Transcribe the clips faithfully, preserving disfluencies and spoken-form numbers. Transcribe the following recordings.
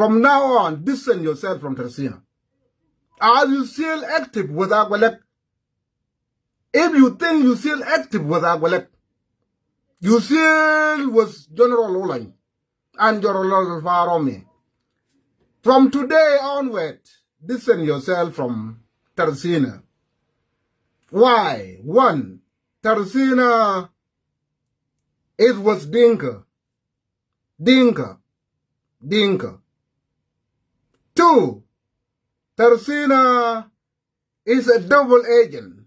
From now on, distance yourself from Tersina. As you still active with Agwelek, if you think you still active with Agwelek, you still with General Olany and General Faromi. From today onward, distance yourself from Tersina. Why? One, Tersina is with Dinka. Dinka. Dinka. Two, Tersina is a double agent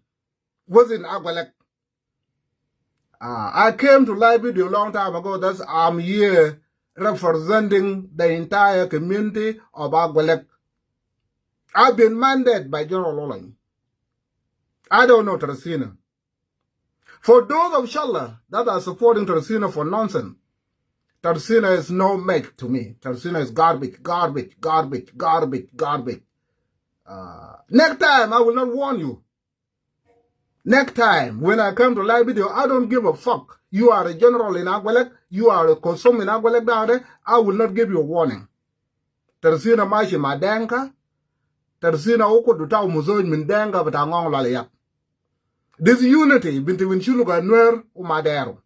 within Agwelek. Uh, I came to live video a long time ago. That's I'm here representing the entire community of Agwelek. I've been mandated by General Olany. I don't know Tersina. For those of Shala that are supporting Tersina for nonsense, Tersina is no match to me. Tersina is garbage, garbage, garbage, garbage, garbage. Uh, next time, I will not warn you. Next time, when I come to live video, I don't give a fuck. You are a general in Agwelek, you are a Kosum in Agwelek down there, I will not give you a warning. Tersina mashi ma Denka, Tersina ukud btau muzoj min Denka bta Ngong Lwal Yak. This unity between Shuluk and Nuer, uma deru.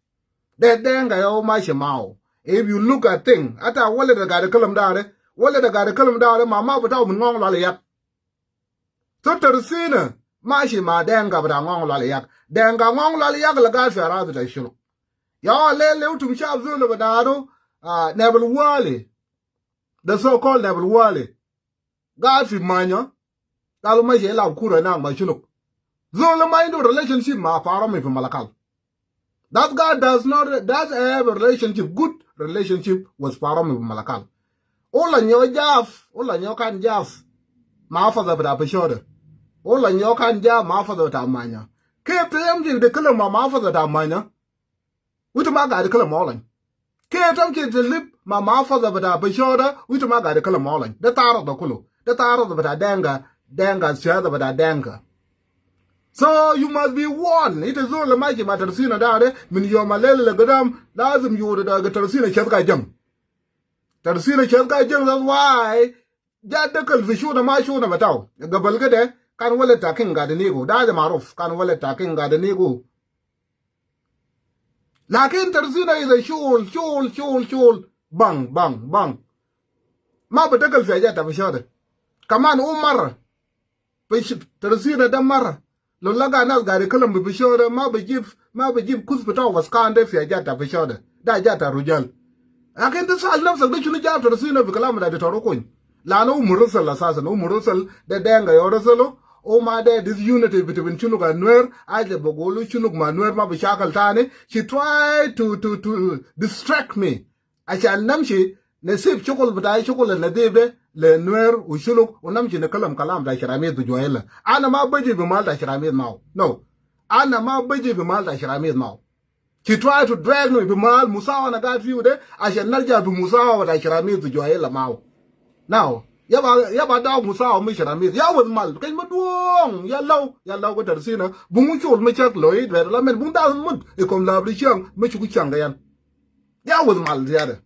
De Denka ya uma mashi mau. If you look at thing, ata wale da gari kalam dare, wale da gari kalam dare, ma ma btau min Ngong Lwal Yak. So Tersina mashi ma Denka bta Ngong Lwal Yak. Denka Ngong Lwal Yak la gari fi aradi bta Shuluk. Ya lele utum shab zol bta aro, uh, Nebel Wali. The so-called Nebel Wali. Gari fi Manya. Galu mashi ilab kura inak ma Shuluk. Zol ma indu relationship ma Faromi fi Malakal. That guy does not, does have a relationship, good relationship with Faromi fi Malakal. Ula nyo jaf, ula nyo kan jaf. Ma fada bta Peshode. Ula nyo kan jaf, ma fada bta Manya. Kef ta yamshi de kalam ma, ma fada bta Manya. Wita ma gari kalam Olany. Kef ta yamshi de lib ma, ma fada bta Peshode, wita ma gari kalam Olany. De taro da kulu. De taro da bta Denka, Denka, siyasa bta Denka. So you must be warned. Ita zol mashi ma Tersina dare, min yom alele le gadam, lazim yudu da ga Tersina shadka jang. Tersina shadka jang, that's why Ja dakal fi shuna ma shuna btau. Gabal kede kan walad ta King Gadinigu. Da, da maruf kan walad ta King Gadinigu. Lakin Tersina is a shul, shul, shul, shul. Bang, bang, bang. Ma bidakal fi ajat ta Peshode. Kaman u marra. Fi sh-, Tersina da marra. Lo laga nas gari kalam bi Peshode, ma bijib, ma bijib kus bitau waskan de fi ajat ta Peshode. Da ajat ta rujal. Lakin de sal nafsak de shunu jab Tersina fi kalam bita Doctor Okony. Lanu u murasal asasan, u murasal de Denka ya rasalo, u ma de this unity between Shuluk and Nuer, aja bagulu Shuluk ma Nuer ma bi shakal tani. She tried to, to, to distract me. Ashan namshi nasib shukul bitai, shukul al nadif de le Nuer u Shuluk, u namshi nakalam kalam ta Shiramit u Juaila. Ana ma baji bi mal ta Shiramit mau. No. Ana ma baji bi mal ta Shiramit mau. She try to drag me bi mal musawa ana gaid fiu de, ashan narja bi musawa ta Shiramit u Juaila mau. Now, ya ba, ya ba daw musawa mi Shiramit. Ya wad mal, kay ma duong, ya law, ya law ko Tersina. Bungu shul mi chak lo id, la men bung da mud, ikom la bri shang, mi shuku shang yan. Ya wad mal ziyada.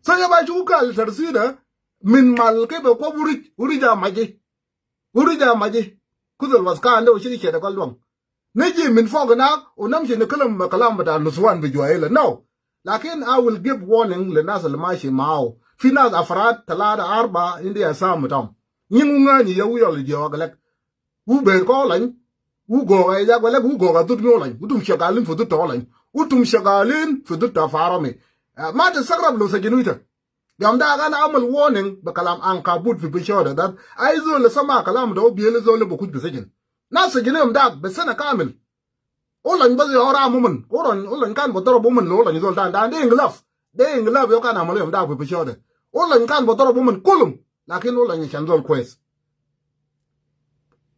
So ya ba shuku kal Tersina, min mal ke be ko burij, urija maji. Urija maji. Kudal waskan de u shiki sheda kal duang. Niji min fog nak, u namshi nakalam kalam bita nusuan bi Juaila. No. Lakin I will give warning le nas al mashi mau. Fi nas afrad, talata, arba, indi asam tam. Nyingu ngani ya u yal jiwa galek. U ber ko Olany. U goga ya galek, u goga dud mi Olany. Utum shagalin fi dud ta Olany. Utum shagalin fi dud ta Faromi. Ah, ma tasagrab lo sajinu ita. Yom da ana amal warning be kalam ankabut fi Peshode dat. Ai zol le sama kalam da u biyel zol le bakuj bi sijin. Nas sajinu yom da be sana kamil. Olany bas ya ora mumin. Olany, Olany kan badarab umin lo Olany zol dan. Dan de ingilaf. De ingilaf yo kan amal yom da fi Peshode. Olany kan badarab umin kulum. Lakin Olany shan zol kwes.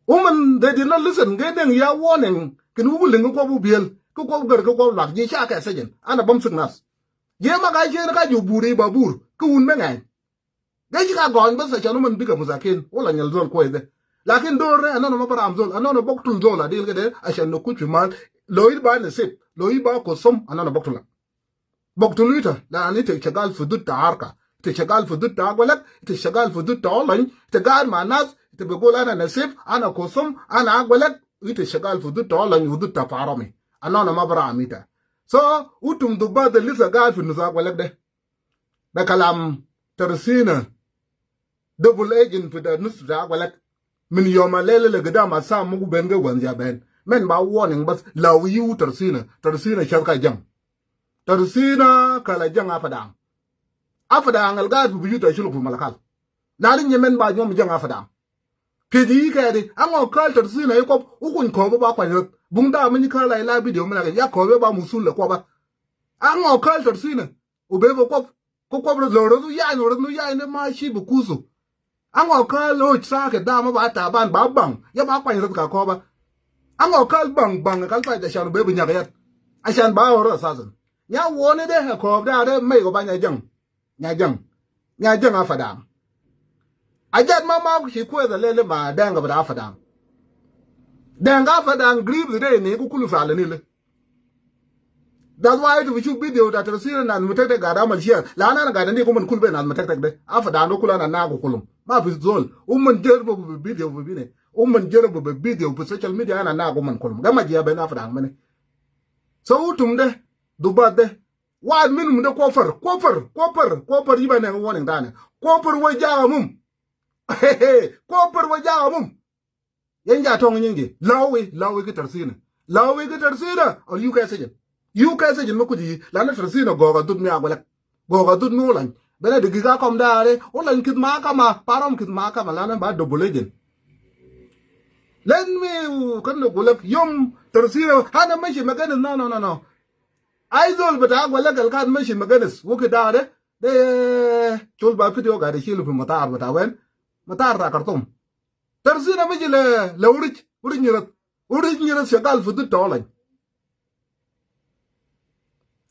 Umin, they did not listen. Ge deng ya warning. Kin u buling ko bu biyel. Ko ko gar ko ko lak. Ji sha ka sajin. Ana bamsik nas. Jema ka jena ka ju buri babur. Ka un me ngai. Gaji ka gon bas ashan uman biga musakin. Wala nyal zol kwes de. Lakin dor re, anana ma baram zol. Anana boktul zol adil kede, ashan no kuch fi mal. Lo id ba nasib. Lo id ba kosum, anana boktula. Boktulu ita, la ani ita shagal fi dud ta arka. Ita shagal fi dud ta Agwelek, ita shagal fi dud ta Olony, ita gaid ma nas, ita bi gul ana Nasif, ana Kusum, ana Agwelek, ita shagal fi dud ta Olony u dud ta Paromi. Anana ma bi rami ita. So, utum dubat de lisa gaid fi nus Agwelek de. De kalam Tersina. Double agent fi de nus ta Agwelek. Min yom a lele le gidam a sa mugu ben ge wan ja ben. Men ba warning bas law yu Tersina. Tersina shad ka jang. Tersina kala jang Apadang. Apadang al gaid fi biyut ta shuluk fi Malakal. Ladi nyemen ba nyom jang Apadang. Keji kedi, ango kal Tersina i kop, u kuny kobo ba kwany rot. Bung da mini kal ai la video mina ke, ya kobo ba musul le koba. Ango kal Tersina. U bebo kop, ko kop rot lo rot, u yany rot, u yany ne ma shi bu kusu. Ango kal oj sa ke da ma ba taban, ba bang, ya ba kwany rot ka koba. Ango kal bang, bang, kal pa da shan u bebo nyagayat. Ashan ba oro sasan. Nya wone de he kob da de mai ko ba nya jang. Nya jang. Nya jang Apadang. Ajat ma ma shi kweza lele ma danga bada Apadang. Danga Apadang grip de ne ku kulu fala ni le. That's why ita bi shuf video ta Tersina nas Mutektek gad amal share. La ana gad ni ku man kul be nas Mutektek de. Apadang do kula na na ku kulum. Ma fi zol. Umman jarabu bi video bi bine. Umman jarabu bi video bi social media ana na ku man kulum. Gama jiya be na Apadang mene. So utum de. Dubat de. Wad minum de kofar, kofar, kofar, kofar yiba ne warning tane. Kofar wa jaga mum. Kofar wa jaga mum. Yen ja tong nyingi. Lawi, lawi ki Tersina. Lawi ki Tersina. Or U K sijin. U K sijin ma kuji. Lana Tersina goga dud mi Agwelek. Goga dud mi Olony. Bena de giga kom dare. Olony kid ma kama. Parom kid ma kama. Lana ba double agent. Let me, kan do gulak yom Tersina. Hana mashi maganis. No, no, no, no. Ai zol bita Agwelek al kan mashi maganis, wukit da de, de, shul ba video gad ishilu fi matar bita wen, matar ta Khartoum. Tersina mashi le, le Urij, Urij Nyirat, Urij Nyirat shagal fi dud ta Olony.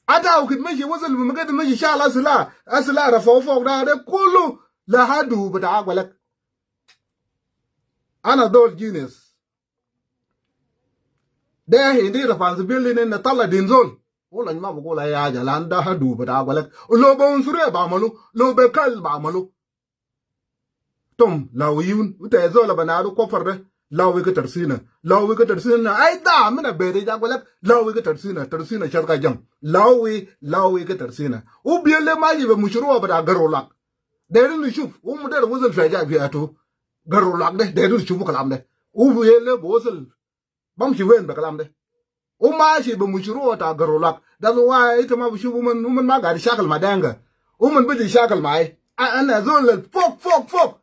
Ata wukit mashi wasal fi maganis mashi shal asila, asila rafa fok da de kulu le hadu bita Agwelek. Ana zol genius. De indi responsibility ne na tala din zol. Olony ma bi gul ai haja, lan da hadu bita Agwelek. Lo be unsuriya ba malu, lo be kal ba malu. Tum, lawi yun, ute zol ba nadu kofar de, lawi ki Tersina. Lawi ki Tersina, ai da mina bede ja Agwelek, lawi ki Tersina, Tersina shad ka jang. Lawi, lawi ki Tersina. U biyele mashi be mushruwa bita Garulak. Derin nishuf, um der wasal fi haja fi hatu. Garulak de, derin nishuf kalam de. U biyele be wasal Bamshi wen be kalam de? U mashi be mushruwa ta Garulak. That's why ita ma bi shuf uman, uman ma gad shakal ma danga. Uman biji shakal ma ai. A-, ana zol al fok, fok, fok.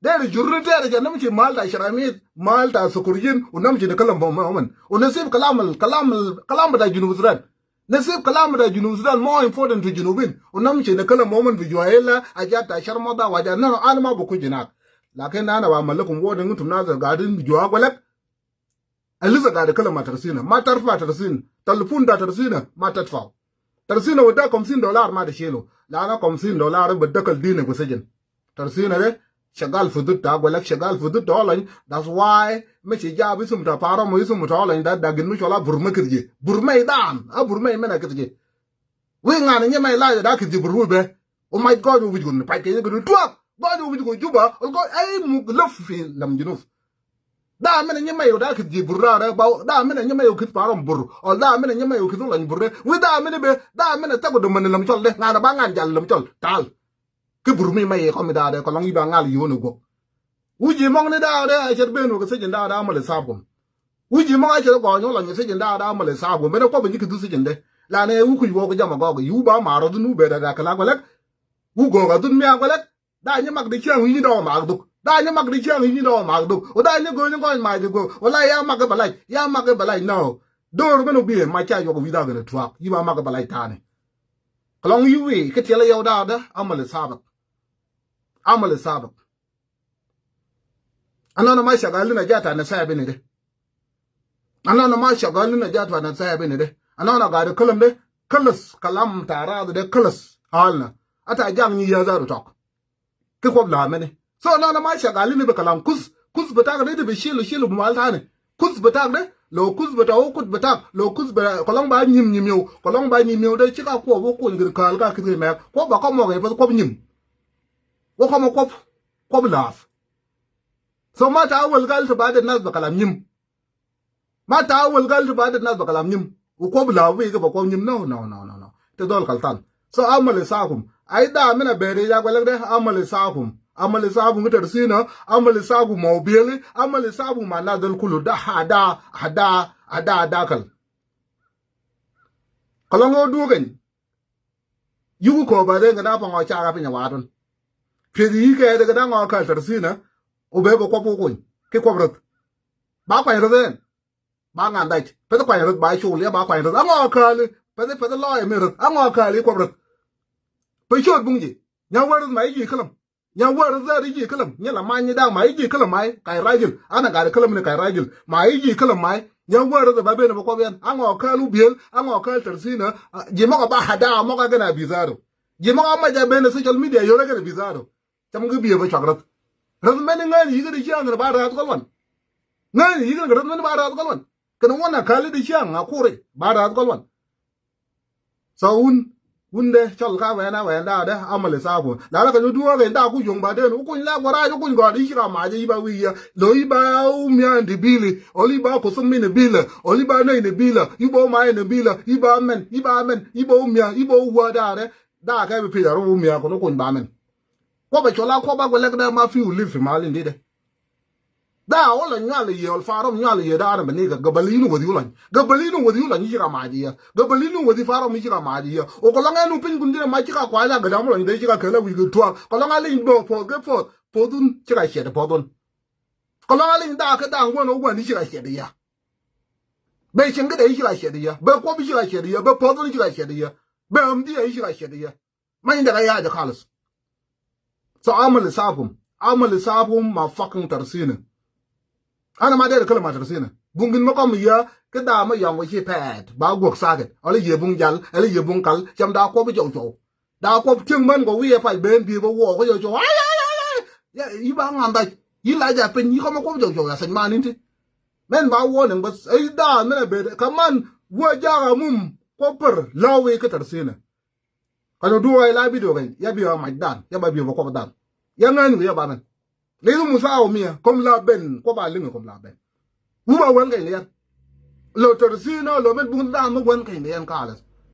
Deri jurru deri ja namshi mal ta sharamit, mal ta sukuriyin, u namshi nikalam be uman. U nasib kalam al, kalam al, kalam bita Junub Sudan. Nasib kalam bita Junub Sudan more important to Junubin. U namshi nikalam be uman fi juwa illa, ajat ta sharmada, wa ajat, no, no, ana ma bi kuj hinak. Lakin ana ba mal lakum warning, intum nas al gadin fi juwa Agwelek. Al lisa gad kalam ma Tersina. Ma tarfa Tersina. Telefon ta Tersina. Ma tadfau. Tersina wada khamsin dolar ma tishilu. Lana khamsin dolar bi dakal dinek fi sijin. Tersina de shagal fi dud ta Agwelek, shagal fi dud ta Olony. That's why mashi jab isum ta Parom, isum ta Olony da, da gin mashi wala Burma kit ji. Burma idan. A Burma imena kit ji. Wi ngana nyema ila da kit ji Burma be. U maj goj u bij gun, paj ke gun tuak. Goj u bij gun Juba, ol goj ai muk laf fi lam Junub. Da mena nyema yo da kit ji Burra re, ba, da mena nyema yo kit Parom Bur. Ol da mena nyema yo kit Olony Bur re. Wi da mena be, da mena taku de mena lam chol de. Ngana ba ngan jal lam chol. Tal. Ki Burmi ma ye komi da de, kolong iba ngal yo ne gok. Uji mong ni da de, asher benu ke sijin da da male sabum. Uji mong asher go nyo la ni sijin da da male sabum. Bene ko be ni kidu sijin de. Lane u kuj wo ke jama go, yu ba maro dunu be da da kala Agwelek. U go ga dun mi Agwelek. Da nye mak di chiang yi do mak duk. Da nye mak di chiang yi do mak duk. O da nye go nye go ma di go. O la ya mak balai. Ya mak balai no. Dor beno bi ma cha yo wi da gana tuak. Yi ba mak balai tane. Kalong yi wi ke tiela yo da da. Amal sabak. Amal sabak. Anana ma shagalina jata na saya bene de. Anana ma shagalina jata na saya bene de. Anana gade kalam de. Kalas kalam ta rad de kalas. Halna. Ata jang ni ya zaru tok. Ki kwab la mene. So anana ma shagalina be kalam kus. Kus betak de, de be shilu shilu mal tane. Kus betak de. Lo kus betak o kut betak. Lo kus betak. Kolong ba nyim nyim yo. Kolong ba nyim yo de chika kwab o kun gir kal ka kit me. Kwab ba komo ge pas kwab nyim. Wa koma kwab, kwab laf. So ma ta awal gal ta badet nas ba kalam nyim. Ma ta awal gal ta badet nas ba kalam nyim. Wa kwab laf wi ka ba kwab nyim. No, no, no, no, no. Ta dol kaltan. So amal isakum. Ai da mina beri ya gwelek de amal isakum. Amal isakum ki tarsina, amal isakum ma ubieli, amal isakum ma nadal kulu da hada, hada, hada, hada kal. Kalongo dugen. Yugu ko ba de ngana pa ngo chaga pinya wadun. Pedi ke de ngana ngo kal tarsina. Ube ba kwab kuny. Ki kwab rut. Ba kwany rut den. Ba ngan dait. Pedi kwany rut ba chuli ba kwany rut. Ngo kal. Pedi pedi lo e mi rut. Ngo kal kwab rut. Pe chot bungji. Nya warut ma iji kalam. Nya warut zar iji kalam. Nya la ma nyi dang ma iji kalam mai. Kai rajil. Ana gari kalam ni kai rajil. Ma iji kalam mai. Nya warut ba bene ba kwab yan. Ngo kal ubiel. Ngo kal tarsina. Ji mo ka ba hada mo ka gana bizaro. Ji mo ka ma ja bene social media yora gana bizaro. Cham gi biye ba chak rat. Rat men ngan yigin di chiang ba rat kalwan. Ngan yigin rat men ba rat kalwan. Kan wana kali di chiang a kure ba rat kalwan. So un, un de chal ka wena wenda de amal isakum. Lala kan duwa ga da ku jong ba de ku kun la gwara ku kun ga di shira ma je iba wiya. Lo iba umya ndi bili. Oli ba kusum min bila. Oli ba nai ni bila. Iba ma ni bila. Iba men. Iba men. Iba umya. Iba uwa da de. Da ka bi pida ru umya ko no kun ba men. Kwaba chola kwaba gwelek da ma fi ulif fi mali ndi de. Da wala nyali ye ol farom nyali ye da ana bani ga gabalinu wadi ulan. Gabalinu wadi ulan yi kama diya. Gabalinu wadi farom yi kama diya. O kolanga nu pin gundina ma chika kwa la gadamu lan de chika kala wi gutwa. Kolanga lin bo po ge po. Podun chika shed podun. Kolanga lin da ka da wan o wan chika shed ya. Be chinga de chika shed ya. Be ko bi chika shed ya. Be podun chika shed ya. Be amdi chika shed ya. Ma inda ka yaja kalas. So amal isakum. Amal isakum ma fucking tarsina. Ana ma dere kalam ma tarsina. Bungin ma kom ya, kida ma yong wa shi pet. Ba gwak saket. Oli ye bung jal, oli ye bung kal, cham da ko bi jow jow. Da ko ting man ko wi e pa ben bi ba wo ko jow jow. Ay, ay, ay, ay. Ya, iba ngan da. Ila ja pen yi ko ma ko bi jow jow ya san man inti. Men ba wo neng bas. Ay da, men be. Kaman, wa ja ga mum. Ko per, lawe ka tarsina. Kano duwa ila bido kan, ya biyo maj dan, ya ba biyo ba kwab dan. Ya ngan ya ba men. Lezu musa o miya, kom la ben, ko ba linga kom la ben. Uba wen kan yan. Lo tarsina, lo men bung dan mo wen kan yan kalas.